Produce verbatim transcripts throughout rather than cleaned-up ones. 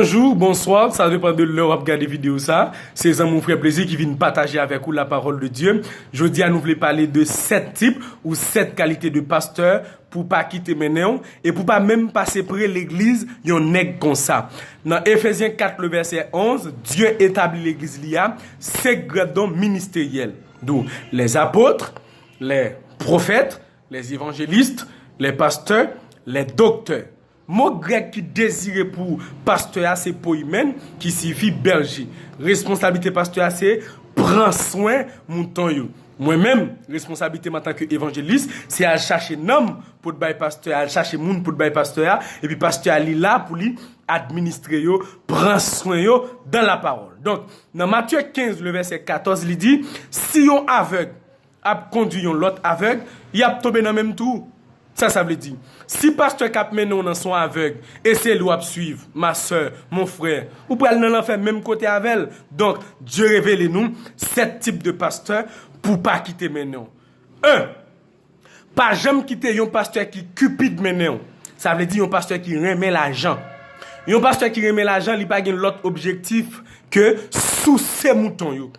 Bonjou, bonswa, sa depann de lè w ap gade videyo sa. Se zanmi w, frè Plezi ki vin pataje avèk ou la parole de Dieu. Jodi a nou vle pale de sèt tip ou sèt kalite de pastè pou pa kite mennen w e pou pa menm pase pre legliz yon nèg konsa. Nan Efezyen kat, le vèsè onz, Dye etabli legliz li a, se gran don ministeryèl. D'où les apôtres, les prophètes, les évangélistes, les pasteurs, les docteurs. Mo grèk ki dezire pou pastè a se poimen, ki siyifi bèje. Responsablite pastè a se pran swen mouton yo. Mwen menm, responsablite m antanke evanjelis, se al chache nanm pou t bay pastè a, al chache moun pou t bay pastè a, epi pastè a li la pou li administre yo, pran swen yo dans la parole. Donk, nan Matye kenz, le vèsè katòz, li di, si yon avèg ap kondui yon lòt avèg, y ap tonbe nan menm twou. Sa sa vle di? Si pastè k ap mennen w nan se yon avèg, e se li w ap swiv, ma sè, mon frè, ou pral nan lanfè menm kote avè l. Donk, Dye revele nou sèt tip de pastè pou pa kite mennen w. En, pa janm kite yon pastè ki cupide mennen w. Sa vle di yon pastè ki renmen lajan. Yon pastè ki renmen lajan, li pa gen lòt objektif ke souse mouton yo.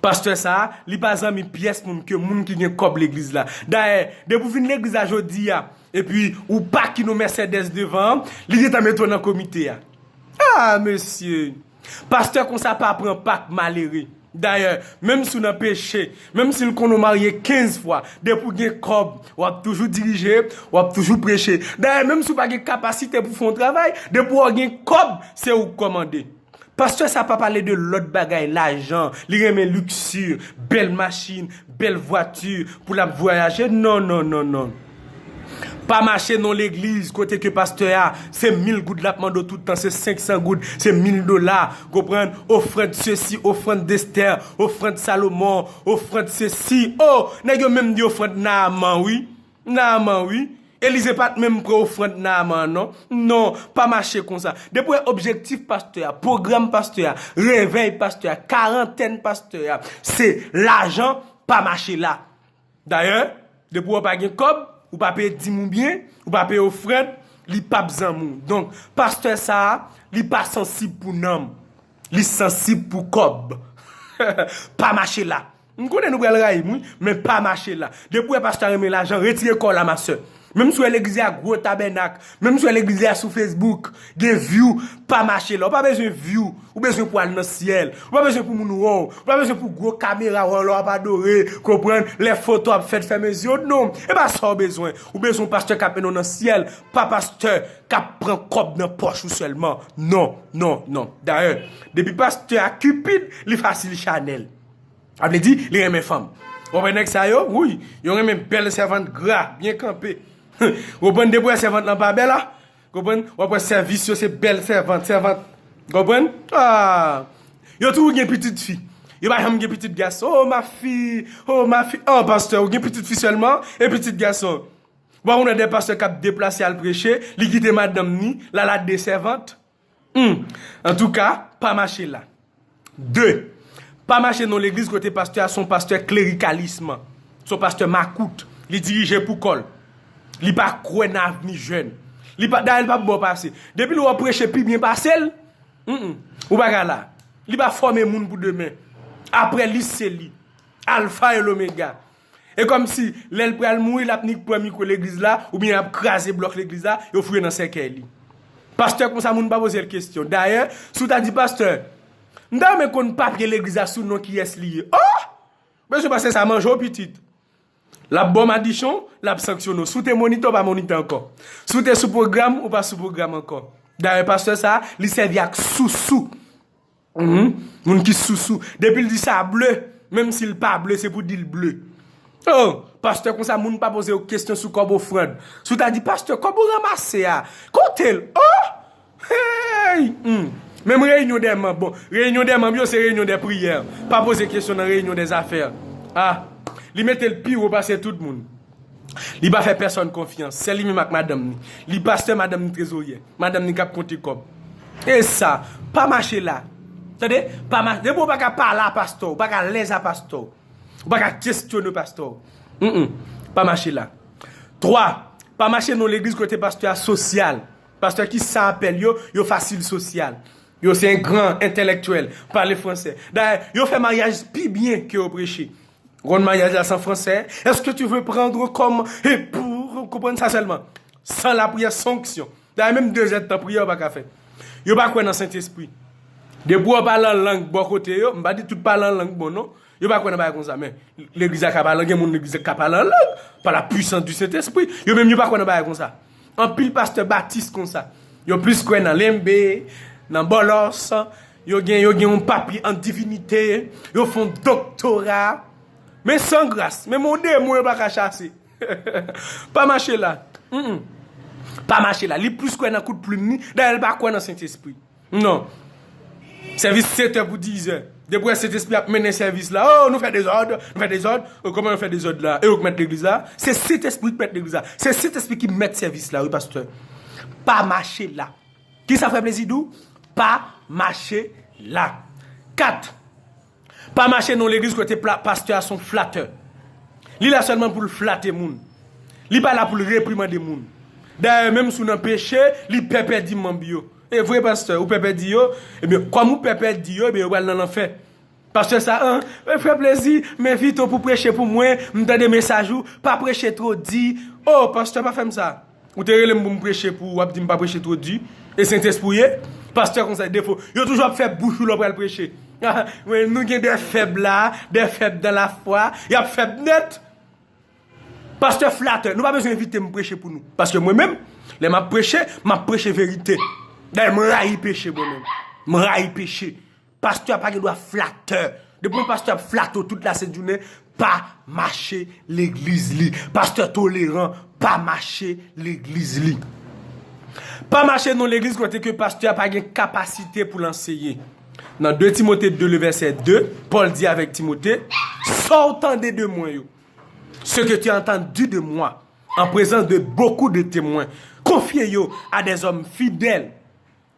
Pastè sa a, li pa zanmi pyès moun ke moun ki gen kòb legliz la. Dayè, depi w vin legliz la jodi a, epi ou pake yon Mercedes devan an, li gentan mete w nan komite a. Ah, mesye! Pastè konsa pa pran pa k malere. Dayè, menm si w nan peche, menm si l konnen w marye kenz fwa, depi w gen kòb, w ap toujou dirije, w ap toujou preche. Dayè, menm si w pa gen kapasite pou fè yon travay, depi w gen kòb, se ou k kòmande. Pastè sa pa pale de lòt bagay, lajan, li renmen liksis, bèl machin, bèl vwati pou l ap vwayaje. Non, non, non, non. Pa mache nan legliz kote ke pastè a, se mil goud l ap mande w tout tan, se senk san goud, se mil dola, konprann? Ofrann sesi, ofrann Estè, ofrann Salomon, ofrann sesi. Oh, nèg yo menm di ofrann Naaman, wi. Naaman, wi. Elize pa t menm pran ofrann Naaman an, non. Non, pa mache konsa. Depi w wè objektif pastè a, pwogram pastè a, revèy pastè a, karantèn pastè a, se lajan, pa mache la. Dayè, depi w pa gen kòb, ou pa peye dim ou byen, ou pa peye ofrann, li p ap zanmi w. Donk, pastè sa a, li pa sansib pou nanm. Li sansib pou kòb. Pa mache la. M konnen nou pral rayi m, wi, men pa mache la. Depi w wè pastè a renmen lajan, retire kò w la, ma sè. Menm si w wè legliz la gwo tabènak, menm si w wè legliz la sou Facebook, gen view, pa mache la. Ou pa bezwen view, ou bezwen pou al nan syèl. Ou pa bezwen pou moun wè w, ou pa bezwen pou gwo kamera wè w lè w ap adore, konprann, lè foto ap fèt fèmen zye w, non. E pa sa w bezwen. Ou bezwen yon pastè k ap mennen w nan syèl, pa pastè k ap pran kòb nan pòch ou sèlman. Non, non, non. Dayè, depi pastè a cupide, li fasil chanèl. Sa vle di, li renmen fanm. W ap wè nèg sa yo, wi, yo renmen bèl sèvant gra, byen kanpe. Konprann, depi w wè sèvant lan pa bèl, a, konprann, w ap wè sèvis yo se bèl sèvant, sèvant. Konprann? Ah! Yo toujou gen pitit fi. Yo pa janm gen pitit gason. Oh, ma fille, oh, ma fille. Oh, pastè, ou gen pitit fi sèlman e pitit gason. Ou pa konn wè de pastè k ap deplase al preche, li kite madanm ni, l al ak de sèvant. Hmm. Antouka, pa mache la. De, pa mache nan legliz kote pastè a se yon pastè klerikalism. Se yon pastè makout. Li dirije pou kò l. Li pa kwè nan avni jèn. Li pa, dayè, li p ap ba w pase. Depi l wè w preche pi byen pase l, mm, ou pa ka la. Li pa fòme moun pou demen. Apre li, se li. Alfa e lomega. E kòmsi, lè l pral mouri, l ap nik pran mikwo legliz la, oubyen y ap kraze blòk legliz la, yo foure nan sèkèy li. Pastè konsa, moun pa poze l kesyon. Dayè, si w ta di, pastè, m ta renmen konn papye legliz la sou non kiyès li ye. Oh! Bezwen pastè sa manje w pitit. L ap ba w madichon, l ap sanksyone w. Si w te monitè, w pa monitè ankò. Si w te sou pwogram, ou pa sou pwogram ankò. Dayè, pastè sa, li sèvi ak sousou. Mhm. Moun ki sousou. Depi l di sa ble, menm si l pa ble, se pou di l ble. Oh, pastè konsa, moun pa poze w kesyon sou kòb ofrann. Si w ta di, pastè, kòb ou ranmase a, kote l? Oh! Hey! Hmm. Menm reyinyon dè manm, bon, reyinyon dè manm yo, se reyinyon dè priyè. Pa poze kesyon nan reyinyon dè zafè. Ah, li mete l pi wo pase tout moun. Li pa fè pèsòn konfyans. Sèl li menm ak madanm ni. Li pastè, madanm ni trezoryè. Madanm ni k ap konte kòb. E sa, pa mache la. Tande? Pa mache. Depi w pa ka pale a pastè w, ou pa ka lèz a pastè w, ou pa ka kesyone pastè w. Mm, mm. Pa mache la. Twa, pa mache nan legliz kote pastè a sosyal. Pastè ki sa apèl yo, yo fasil sosyal. Yo se gran entèlektyèl, pale fransè. Dayè, yo fè maryaj pi byen ke yo preche. Ou konn maryaj la se an fransè. Est-ce que tu veux prendre comme époux? Ou konprann sa sèlman. San lapriyè, san onksyon. Dayè, menm de zèdtan priyè yo pa ka fè. Yo pa kwè nan Sentespri. Depi w pale an lang bò kote yo, m pa di tout pale an lang bon non. Yo pa kwè nan bagay konsa, men legliz la ka pale, gen moun legliz la ka pale an lang, par la puissance du Saint-Esprit. Yo menm yo pa kwè nan bagay konsa. Anpil pastè batis konsa. Yo plis kwè nan lenbe, nan bòlòs, yo gen, yo gen yon papye an divinite, yo fè yon doktora. Men san gras, menm yon demon yo pa ka chase. Pa mache la. Mm-mm. Pa mache la. Li plis kwè nan kout plim ni, dayè li pa kwè nan Sentespri. Non. Sèvis sèt è pou diz è. Depi w wè Sentespri ap mennen sèvis la, oh, nou fè dezòd, nou fè dezòd. Oh, kòman yo fè dezòd la? E yo k mèt legliz la? Se Sentespri k mèt legliz la. Se Sentespri ki mèt sèvis la, wi, pastè. Pa mache la. Kisa fè plezi di w? Pa mache la. Kat. Pa mache nan legliz kote pla- pastè a se yon flatè. Li la sèlman pou l flate moun. Li pa la pou l reprimande moun. Dayè, menm si w nan peche, li pè pèdi manm yo. E vre, pastè, ou pè pèdi yo? Ebyen, kòm ou pè pèdi yo, ebyen, yo pral nan lanfè. Pastè sa, an, e fè plezi, m envite w pou preche pou mwen, m tande mesaj ou, pa preche twò di. Oh, pastè, pa fè m sa. Ou te rele m pou m preche pou ou, w ap di m pa preche twò di. E Sentespri w ye? Pastè konsa, defo. Yo toujou ap fè bouch ou lè w pral preche. Wi, nou gen de fèb la, de fèb dans la foi. Y ap fèb nèt. Pastè flatè, nou pa bezwen envite m preche pou nou. Paske mwen menm, lè m ap preche, m ap preche verite. Dayè, m rayi peche mwen menm. M rayi peche. Pastè a pa gen dwa flatè. Depi yon pastè ap flate w tout lasent jounen, pa mache legliz li. Pastè toleran, pa mache legliz li. Pa mache nan legliz kote ke pastè a pa gen kapasite pou l anseye. Nan de Timote de, le vèsè de, Pòl di avèk Timote, sa w tande de mwen yo, ce que tu as entendu de moi, en présence de beaucoup de témoins, confie yo à des hommes fidèles,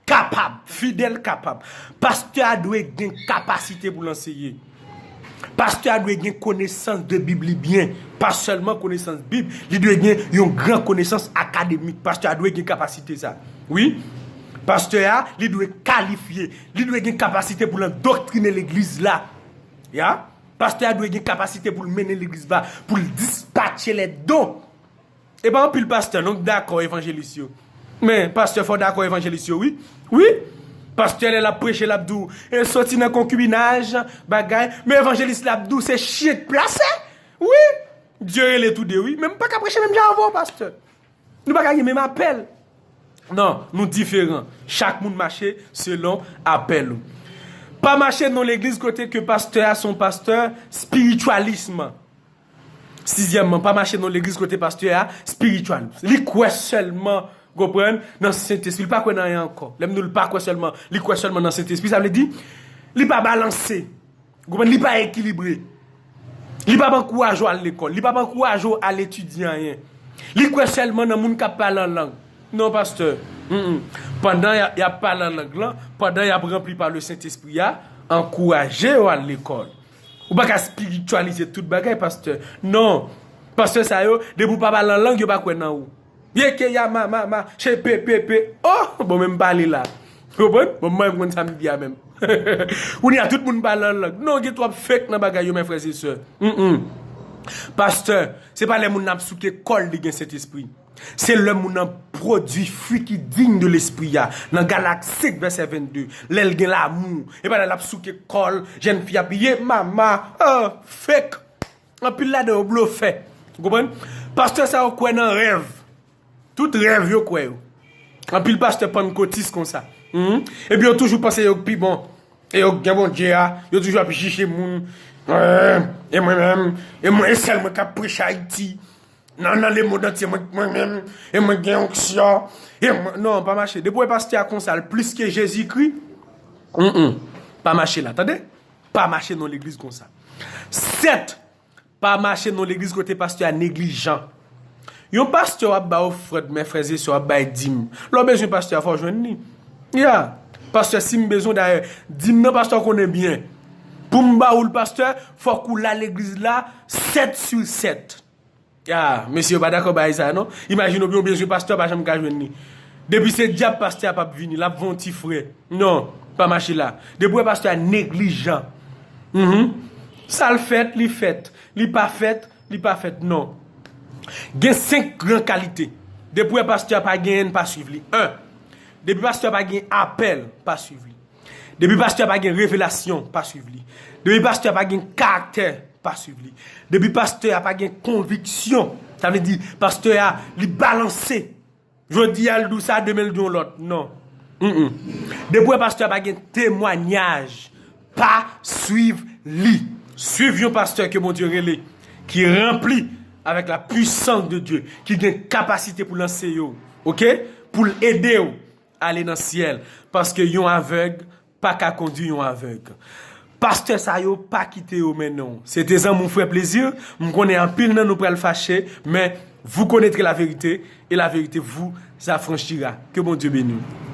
kapab, fidèl, kapab. Pastè a dwe gen kapasite pou l anseye. Pastè a dwe gen konesans de Bib li byen. Pa sèlman konesans Bib, li dwe gen yon gran konesans akademik. Pastè a dwe gen kapasite sa. Wi. Pastè a, li dwe kalifye. Li dwe gen kapasite pou l andoktrine legliz la. Ya. Pastè a dwe gen kapasite pou l mennen legliz la, pou l dispatche les dons. E pa anpil pastè non k dakò evanjelis yo. Men, pastè fò w dakò evanjelis yo, wi. Wi. Pastè lè l ap preche, l ap di w, e soti nan konkibinaj, bagay. Men evanjelis la ap di w se chyen k plase. Wi. Dye rele toude, wi. Men m pa ka preche menm jan avè w, pastè. Nou pa ka gen menm apèl. Non, nou diferan. Chak moun mache selon apèl ou. Pa mache nan legliz kote ke pastè a se yon pastè spirityalism. Sizyèmman, pa mache nan legliz kote pastè a spirityal. Li kwè sèlman, konprann, nan Sentespri. Li pa kwè nan anyen ankò. Lè m di w li pa kwè sèlman, li kwè sèlman nan Sentespri, sa vle di, li pa balanse. Konprann, li pa ekilibre. Li p ap ankouraje w al lekòl. Li p ap ankouraje w al etidye anyen. Li kwè sèlman nan moun k ap pale an lang. Non, pastè. Mm, mm. Pandan y a- y ap pale an lang lan, pandan y ap ranpli pa le Sentespri a, ankouraje yo al lekòl. Ou pa ka espirityalize tout bagay, pastè. Non. Pastè sa yo, depi w pa pale an lang, yo pa kwè nan ou. Ye ke ya ma ma ma, che pe pe pe. Oh, bon, men m pale la. Konprann? Bon, mwen menm konn sa m di a menm. Kounye a tout moun pale an lang. Non, gen twòp fake nan bagay yo, men frè e sè. Mm, mm. Pastè, se pa lè moun nan ap souke kò l li gen Sentespri. Se lè moun nan pwodui fwi ki digne de Lespri a. Nan Galat senk vèsè vennde. Lè l gen lamou. E pa lè l ap souke kò l, jèn fi ap ye mama. Oh, fake. Anpil ladan yo blofè. Ou konprann? Pastè sa yo kwè nan rèv. Tout rèv yo kwè yo. Anpil pastè pannkotis konsa. Mhm. Epi yo toujou panse yo k pi bon. E yo k gen Bondye a. Yo toujou ap jije moun. Eh, e mwen menm, e mwen, e sèl mwen k ap preche Ayiti. Nan, nan lemonn antye, mwen, mwen menm, e mwen gen onksyon. E mwen, non, pa mache. Depi w wè pastè a konsa, l plis ke Jezikri. Mm, mm. Pa mache la, tande? Pa mache nan legliz konsa. Sèt, pa mache nan legliz kote pastè a neglijan. Yon pastè w ap bay ofrann, men frè e sè w ap bay dim. Lè w bezwen pastè a, fò w jwenn li. Ya. Pastè, si m bezwen, dayè, dim nan pastè w konnen byen. Pou m ba ou l, pastè, fòk ou la legliz la sèt sou sèt. Ya, mesye yo pa dakò bagay sa a, non. Imajine w, yon bezwen pastè, pa janm ka jwenn li. Depi se dyab, pastè a p ap vini, l ap voye yon ti frè. Non, pa mache la. Depi w wè pastè a neglijan, mhm, sa l fèt, li fèt. Li pa fèt, li pa fèt, non. Gen senk gran kalite. Depi w wè pastè a pa genyen, pa swiv li. En. Depi pastè a pa gen apèl, pa swiv li. Depi pastè a pa gen revelasyon, pa swiv li. Depi pastè a pa gen karaktè, pa swiv li. Depi pastè a pa gen konviksyon, sa vle di pastè a, li balanse. Jodi a l di w sa, demen l di w yon lòt. Non. Mm-mm. Depi w wè pastè a pa gen temwanyaj, pa swiv li. Swiv yon pastè ke Bondye rele, ki ranpli avèk la puissance de Dieu, ki gen kapasite pou l anseye w, oke? Pou l ede w ale nan syèl. Paske yon avèg pa ka kondui yon avèg. Pastè sa yo, pa kite yo mennen w. Se te zanmi w, frè Plezi. M konnen anpil nan nou pral fache, men vous connaîtrez la vérité, et la vérité vous affranchira. Ke Bondye beni w.